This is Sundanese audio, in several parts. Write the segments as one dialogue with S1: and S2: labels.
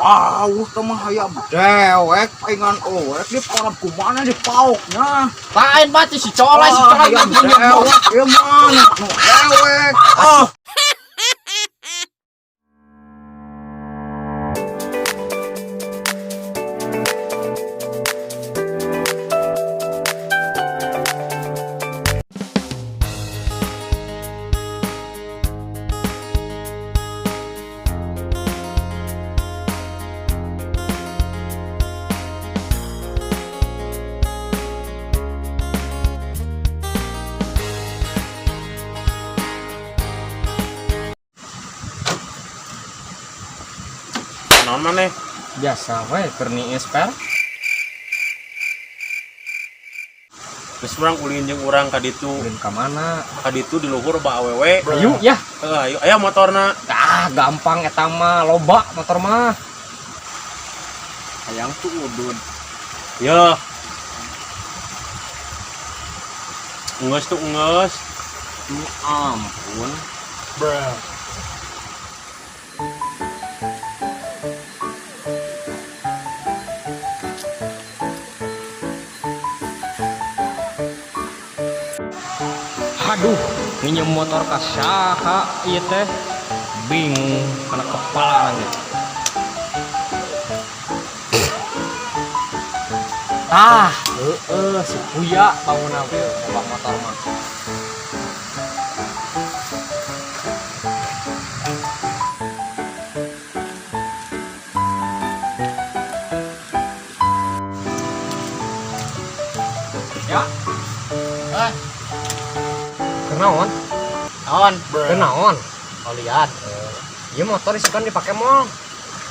S1: Awuh teh mah hayam dewek paingan owek di parab kumana di pauknya.
S2: Lain mati si colai si colai
S1: Hayam dewek ieu mah nu dewek. Ah.
S3: Naon maneh?
S2: Biasa we keur niis per.
S3: Geus urang ulin jeung urang ka ditu.
S2: Ulin ka mana?
S3: Ka ditu di luhur ba awewe.
S2: Ayo ya.
S3: Heuh, ayo aya motorna.
S2: Ah, gampang eta mah, loba motor mah.
S1: Hayang tuh udud.
S3: Yo. Enggeus tuh enggeus.
S2: Ini ampun. Aduh, minjem motor ka saha ieu teh? Bingung kana kepala nanti. Tah, heeh si Puya bangunna we loba motor mah. Ya.
S4: Ah.
S2: Kenaon?
S4: Naon?
S2: Kenaon?
S4: Oh lihat.
S2: Iya motor isukan dipake mall.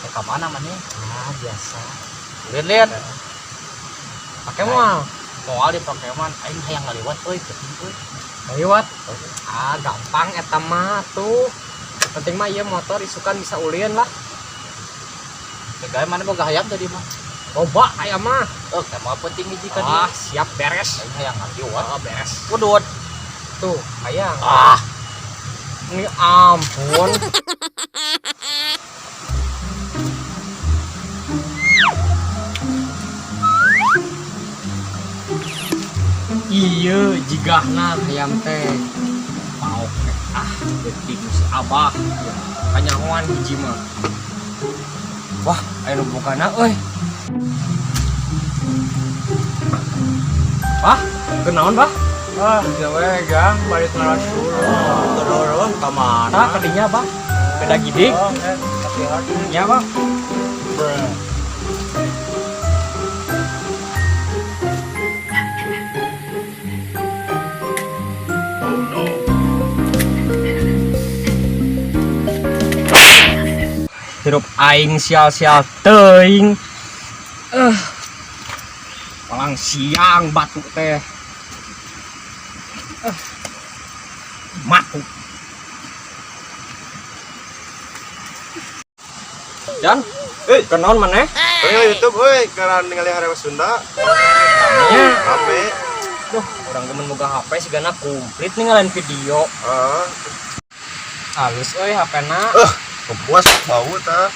S4: Ya ka mana maneh?
S2: Ah, biasa.
S4: Lihat-lihat.
S2: Pake mall.
S4: Moal dipake mah aing hayang ngaliwat euy penting euy.
S2: Ngaliwat. Ah, gampang eta mah tuh. Penting mah ieu motor isukan bisa ulin lah.
S4: Gawe mana boga hayam tadi mah.
S2: Loba aya mah.
S4: Oh, teh mah penting hiji ka
S2: Ah, siap beres.
S4: Aing hayang ngaliwat.
S2: Oh, beres.
S4: Kudut.
S2: Tuh, hayang.
S4: Ah,
S2: Ini ampun. Iya, jigahna hayam teh. Paok teh. Ah, detik si Abah. Ya, kanyahoan hiji mah. Wah, aya nu bukana euy. Wah, kenaon, Bah?
S1: Ah, gawe gang balik ngarasul. Teu ka mana?
S2: Tah kadinya, Bah. Beda gidik.
S1: Oh, hati-hati.
S2: Ya, Bah. Hirup aing sial-sial teuing. Palang siang batu teh. Matu. Jan, kenaon maneh?
S5: Pengen YouTube euy, karena ningali Harewa Sunda.
S2: Nya,
S5: Rame.
S2: duh, urang gemen boga HP sigana komplit nih ngalain video.
S5: Heeh.
S2: Halus euy HP-na.
S5: Kepuas bau tah.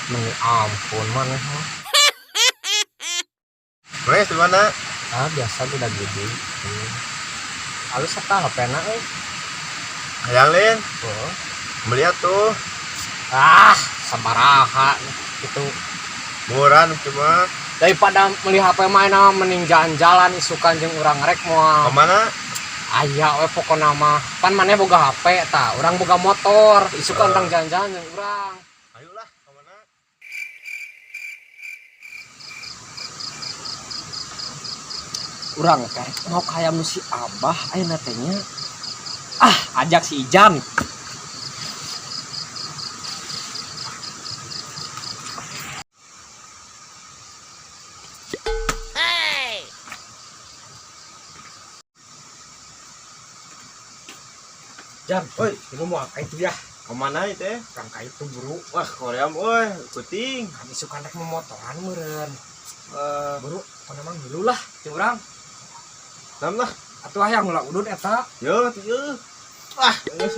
S2: Meni ampun maneh mah.
S5: Wes di mana?
S2: Ah, biasa udah gede. Halus eta HP-na euy.
S5: Hayang lin,
S2: Oh.
S5: melihat tuh
S2: Ah, sabaraha gitu.
S5: murah cuma
S2: Daripada beli HP mah mending jalan-jalan isukan jeung urang rek moal.
S5: kemana?
S2: Aya we pokona mah. Pan maneh boga HP tah, urang boga motor, isukan urang jalan-jalan jeung urang.
S5: Ayolah, kemana?
S2: Urang teh mau kaya nu si Abah ayeuna teh nya. Ah, ajak si Ijan. Jan,
S5: Oi,
S2: ini mau apa itu ya?
S5: Kemana itu?
S2: Urang ka itu buru.
S5: Wah, Korea euy, kuting.
S2: Kami suka rek momotoran meureun.
S5: Eh,
S2: Buru, pokona mah ngilu lah ti urang.
S5: Nam lah.
S2: Atuh hayang ulah udud eta.
S5: Yo, yo. Wah, geus.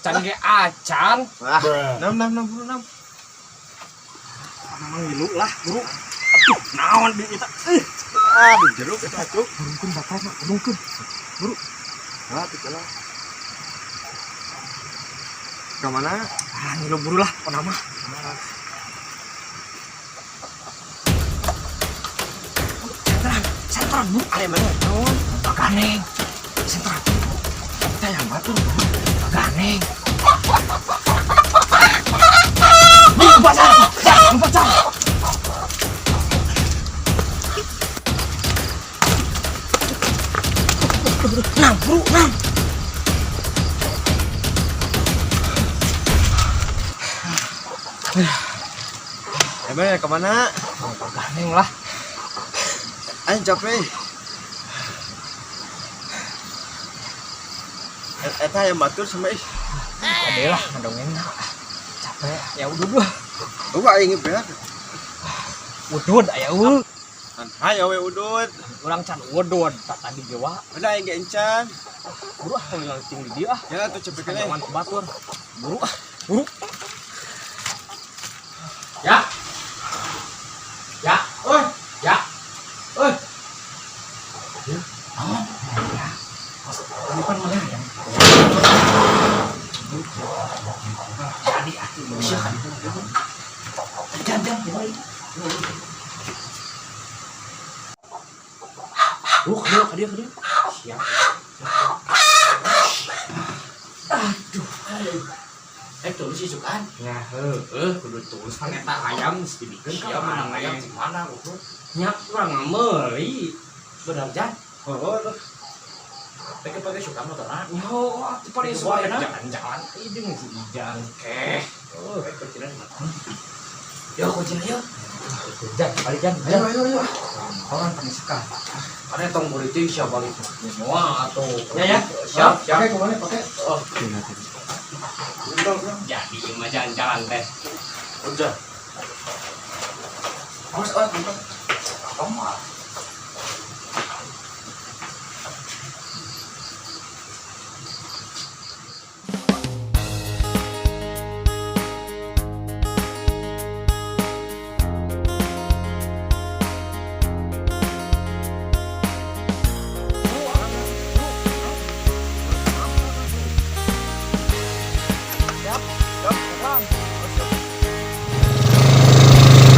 S2: Can ge acan.
S5: Wah, nam nam nam buru nam.
S2: Pokona mah ngilu lah, buru. Aduh, naon di eta? Eh,
S5: Ah, di jeruk eta cuk.
S2: burungkeun baterena, burungkeun. Buru.
S5: Ah, teu lah. Ka mana?
S2: Ah, ngilu buru lah pokona mah. Sentran, sentran, bu.
S5: Are mana? Naon?
S2: Ganeng. Sentran. Kita yang batu. Ganeng. Bu, pasar. Pasar. Nang, bro, nang.
S5: Emang ka mana?
S2: Oh, ganeng lah.
S5: Aing capek. Eta hayam batur sama ih.
S2: Ade lah ngedongeng. Capek. Ya udah dua.
S5: Eueuh aing beak.
S2: Udud aya eueuh.
S5: Hayo we udud.
S2: Urang can udud tak tadi ge wa.
S5: Beda aing ge encan.
S2: Buru ah tong ting di dieu ah.
S5: Ya atuh cepet keneh.
S2: Kanyawan ku batur. Buru ah, buru. Ya. Ya, oi, ya. Oi. Ya, naon? Ya. Ini kan mana ya? Jadi atuh sia kan. Jam jam
S4: Duh, ka dieu, ka dieu.
S2: Siap. Aduh.
S4: Eh, tulus sih sukan.
S2: Ya, heueuh kudu tulus pan eta ayam geus dibikeun ka
S4: Sia menang
S2: mana
S4: ayam di mana goblok?
S2: Nya urang meuli.
S4: Bener jan.
S5: Oh, oh.
S4: Pake pake suka motorna.
S2: Nyo, atuh pada
S4: Itu
S2: suara
S4: enak.
S2: jalan-jalan ieu jeung si Ijan keh.
S4: Oh, kuncinya di mana? Yo, kuncinya yo.
S2: Jan, balik Jan.
S5: Ayo ayo ayo.
S2: Orang paling suka.
S4: Karena tong murid siapa balik.
S2: Semua atau ya ya.
S4: Siap, siap.
S5: Pakai kemana pakai?
S4: Oh,
S2: Jadi mah jalan-jalan teh.
S5: Udah. Awas awas mantap.
S4: tomat.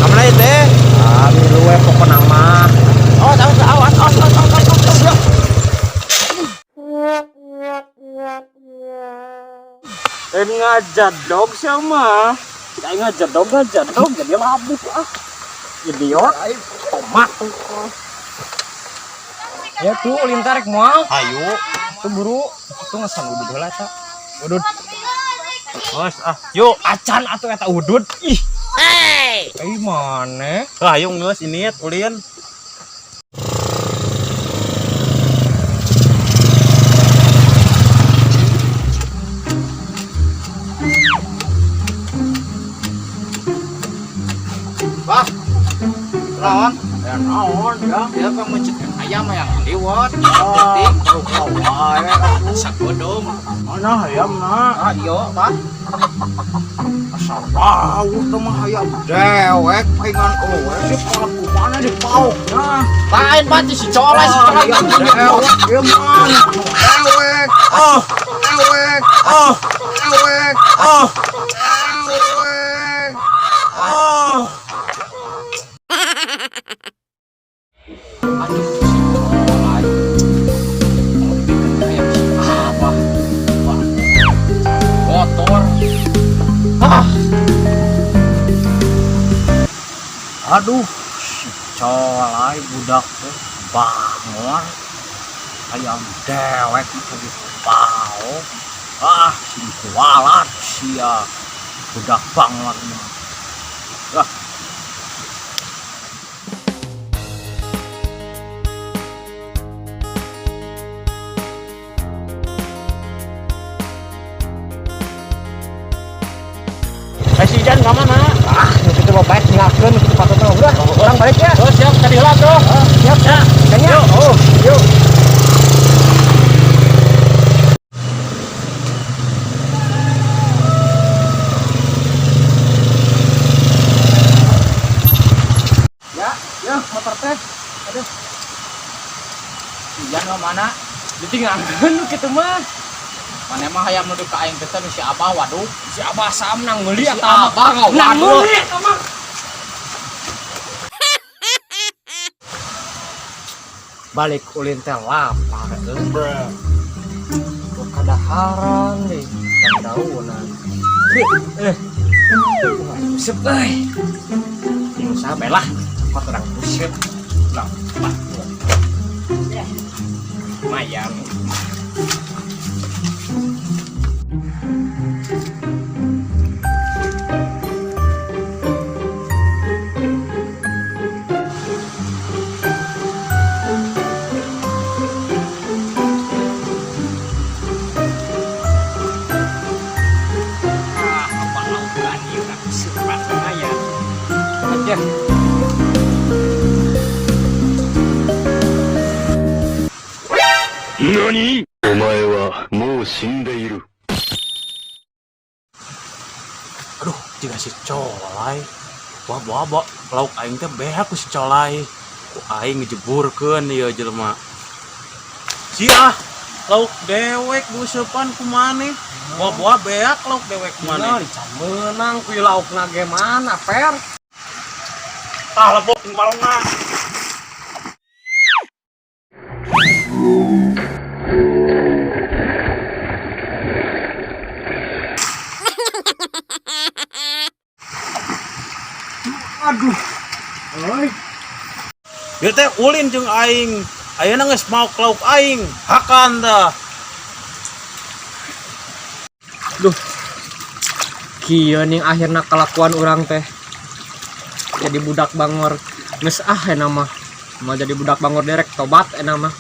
S5: Kamana ieu teh?
S2: Ah, milu we pokona mah.
S4: Awas, awas, awas, awas, awas, awas, awas, awas.
S3: Eh ngajadog sama. Aing ngajadog ngajadog jadi labuh ah.
S2: Idiot. Tomat. Ya tuh ulin tarik moal.
S3: Hayu.
S2: Tuh buru. Tuh ngesan udud heula eta. Udud.
S3: Awas ah. Yuk.
S2: Acan atuh eta udud. Ih. Hey. Eh mana?
S3: Hayu geus ini ulin.
S4: Wah. Lawan.
S1: Ya naon ya.
S4: Dia kan mencet ayam yang liwat.
S1: Ah,
S4: Penting.
S1: wae atuh.
S4: Sagodom.
S1: Mana hayamna?
S4: Ah, iya, Pak.
S1: Asal bau teh mah hayam dewek paingan eueuh sih parab kumana dipaokna.
S4: Lain Pak si colai si colai.
S1: Hayam dewek ieu mah. Dewek.
S3: Oh,
S1: Dewek.
S3: oh,
S1: Dewek.
S3: oh,
S1: Dewek.
S3: oh.
S4: Aduh, si colai. Mau dibikin ayam si apa? Wah. Motor. Ah,
S1: Aduh, si colai budak teh bangor. Hayam dewek mah dipaok. Ah, si kualat sia budak bangor mah. Ah.
S3: Eh si Ijan ka mana?
S2: Ah, nu kitu mah baik tinggalkeun kitu patut mah. Udah, urang balik ya.
S3: Oh, siap tadi heula tuh.
S2: Siap.
S3: Ya.
S2: Kayaknya.
S3: Oh,
S2: Yuk.
S1: Nu mana?
S2: Ditinggalkeun nu kitu mah.
S1: Mana mah hayam nu ka aing teh nu si Abah waduh.
S2: Si Abah sam nang meuli
S1: Si
S2: eta mah.
S1: Abah
S2: Nang
S1: ngawaduh.
S2: meuli eta mah. Balik ulin teh lapar euy. Kok kadaharan deh, dan daunan. Eh, wah, usep euy. Ini usaha bae lah, cokot orang usep. Lah, bah. Ya. Lumayan. Ah, apa lautan ieu urang usep lumayan. Aja.
S6: 何お前はもう死んでいる。
S5: Aduh, jika si colai. Wah, bawa bawa lauk aing teh beak ku si colai. Ku aing ngejeburkeun ieu jelema. Sia, lauk dewek buseupan ku maneh. Wah, bawa beak lauk dewek
S2: Mana
S5: maneh.
S2: dican menang ku laukna ge mana per?
S5: Tah lebok ing balongna.
S2: Aduh. Euy,
S5: Ieu teh ulin jeung aing. Ayeuna geus maok lauk aing. Hakan tah.
S2: duh. Kieu ning akhirna kelakuan urang teh. Jadi budak bangor. Geus ah eta mah. Mau jadi budak bangor derek tobat eta mah.